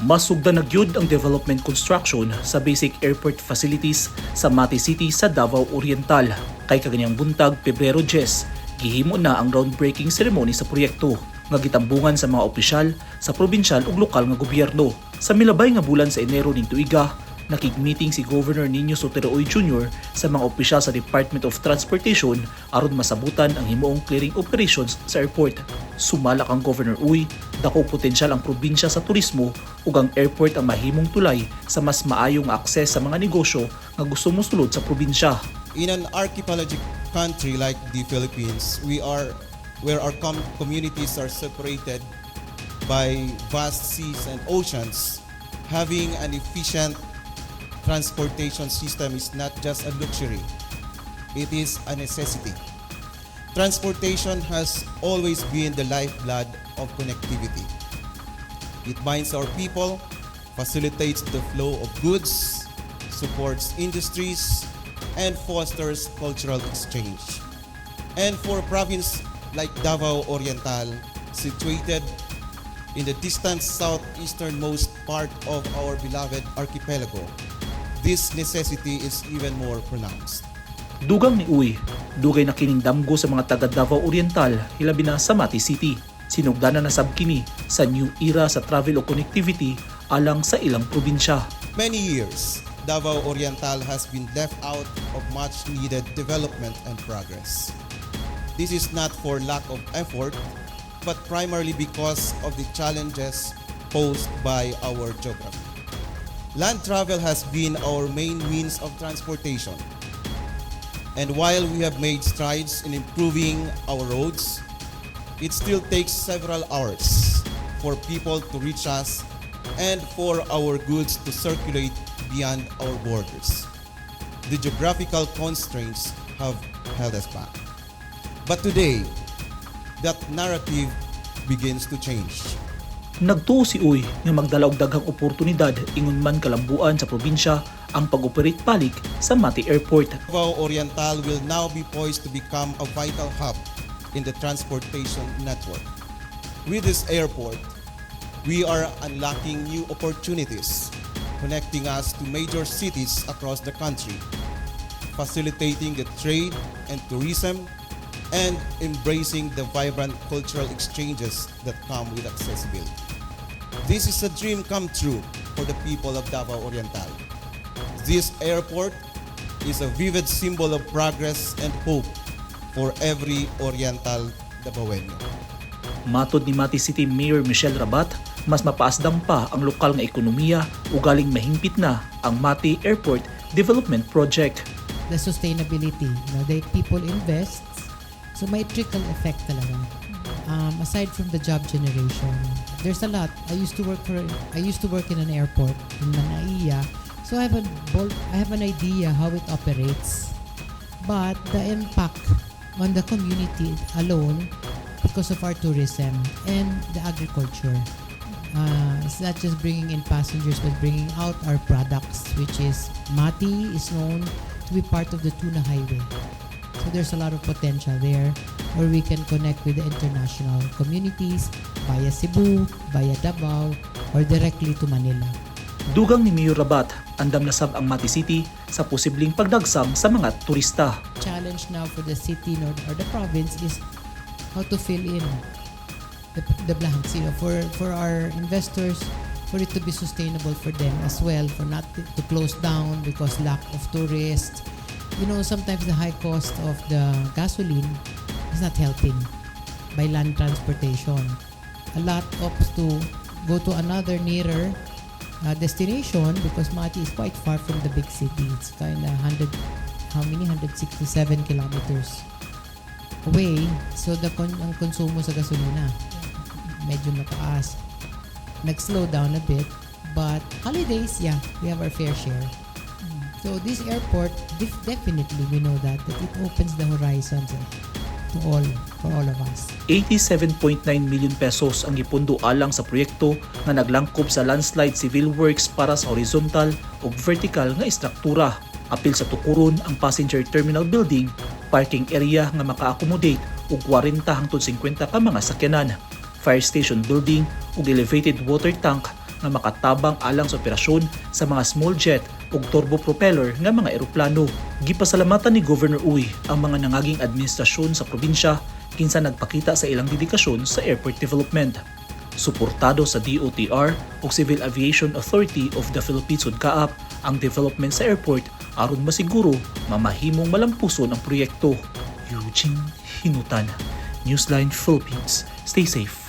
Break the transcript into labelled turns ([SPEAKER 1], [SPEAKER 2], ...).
[SPEAKER 1] Masugdan na gyud ang development construction sa basic airport facilities sa Mati City sa Davao Oriental. Kay kaganiyang buntag, Pebrero 10, gihimo na ang groundbreaking ceremony sa proyekto nga gitambungan sa mga opisyal sa probinsyal ug lokal nga gobyerno. Sa milabay nga bulan sa Enero ning tuiga, nakig-meeting si Governor Niño Sotero Uy Jr. sa mga opisyal sa Department of Transportation aron masabutan ang himuong clearing operations sa airport. Sumala kang Governor Uy, dako potensyal ang probinsya sa turismo ug ang airport ang mahimong tulay sa mas maayong akses sa mga negosyo nga gusto mosulod sa probinsya.
[SPEAKER 2] In an archipelagic country like the Philippines, we are where our communities are separated by vast seas and oceans. Having an efficient transportation system is not just a luxury, it is a necessity. Transportation has always been the lifeblood of connectivity. It binds our people, facilitates the flow of goods, supports industries, and fosters cultural exchange. And for a province like Davao Oriental, situated in the distant southeasternmost part of our beloved archipelago, this necessity is even more pronounced.
[SPEAKER 1] Dugang ni Uy, dugay na kining damgo sa mga taga Davao Oriental, hilabi na sa Mati City. Sinugdanan na sab kini sa new era sa travel o connectivity alang sa ilang probinsya.
[SPEAKER 2] Many years, Davao Oriental has been left out of much needed development and progress. This is not for lack of effort, but primarily because of the challenges posed by our geography. Land travel has been our main means of transportation. And while we have made strides in improving our roads, it still takes several hours for people to reach us and for our goods to circulate beyond our borders. The geographical constraints have held us back. But today, that narrative begins to change.
[SPEAKER 1] Nagtuo si Uy nga magdala og daghang oportunidad ingon man kalambuan sa probinsya ang pag-operate balik sa Mati Airport.
[SPEAKER 2] Davao Oriental will now be poised to become a vital hub in the transportation network. With this airport, we are unlocking new opportunities, connecting us to major cities across the country, facilitating the trade and tourism, and embracing the vibrant cultural exchanges that come with accessibility. This is a dream come true for the people of Davao Oriental. This airport is a vivid symbol of progress and hope for every Oriental Davaoeño.
[SPEAKER 1] Matod ni Mati City Mayor Michelle Rabat, mas mapaasdang pa ang lokal nga ekonomiya ugaling mahingpit na ang Mati Airport Development Project.
[SPEAKER 3] The sustainability. They people invest, so may trickle effect talaga. Aside from the job generation, there's a lot. I used to work in an airport in NAIA, so I have an idea how it operates. But the impact on the community alone because of our tourism and the agriculture. It's not just bringing in passengers, but bringing out our products, which is Mati is known to be part of the Tuna Highway. So there's a lot of potential there where we can connect with the international communities via Cebu, via Davao, or directly to Manila.
[SPEAKER 1] Dugang ni Mayor Rabat, andam na sab ang Mati City sa posibleng pagdagsam sa mga turista.
[SPEAKER 3] Challenge now for the city nor or the province is how to fill in the blanks, for our investors, for it to be sustainable for them as well, for not to close down because lack of tourists. Sometimes the high cost of the gasoline is not helping by land transportation. A lot opts to go to another nearer destination because Mati is quite far from the big city. It's kind of 100, how many? 167 kilometers away. So ang konsumo sa gasolina medyo mataas. Nag-slow down a bit, but holidays, yeah, we have our fair share. So this airport, definitely we know that it opens the horizons to all, for all of us.
[SPEAKER 1] 87.9 million pesos ang gipundo alang sa proyekto nga naglangkob sa landslide civil works para sa horizontal ug vertical nga istruktura. Apil sa tukuron ang passenger terminal building, parking area nga maka-accommodate og 40 hangtod 50 ka mga sakyanan, fire station building ug elevated water tank nga makatabang alang sa operasyon sa mga small jet ug turbo propeller nga mga eroplano. Gipasalamatan ni Governor Uy ang mga nangaging administrasyon sa probinsya kinsa nagpakita sa ilang dedikasyon sa airport development. Suportado sa DOTr ug Civil Aviation Authority of the Philippines ug CAAP ang development sa airport aron masiguro mamahimong malampuson ang proyekto. Eugene Hinutan, Newsline Philippines. Stay safe.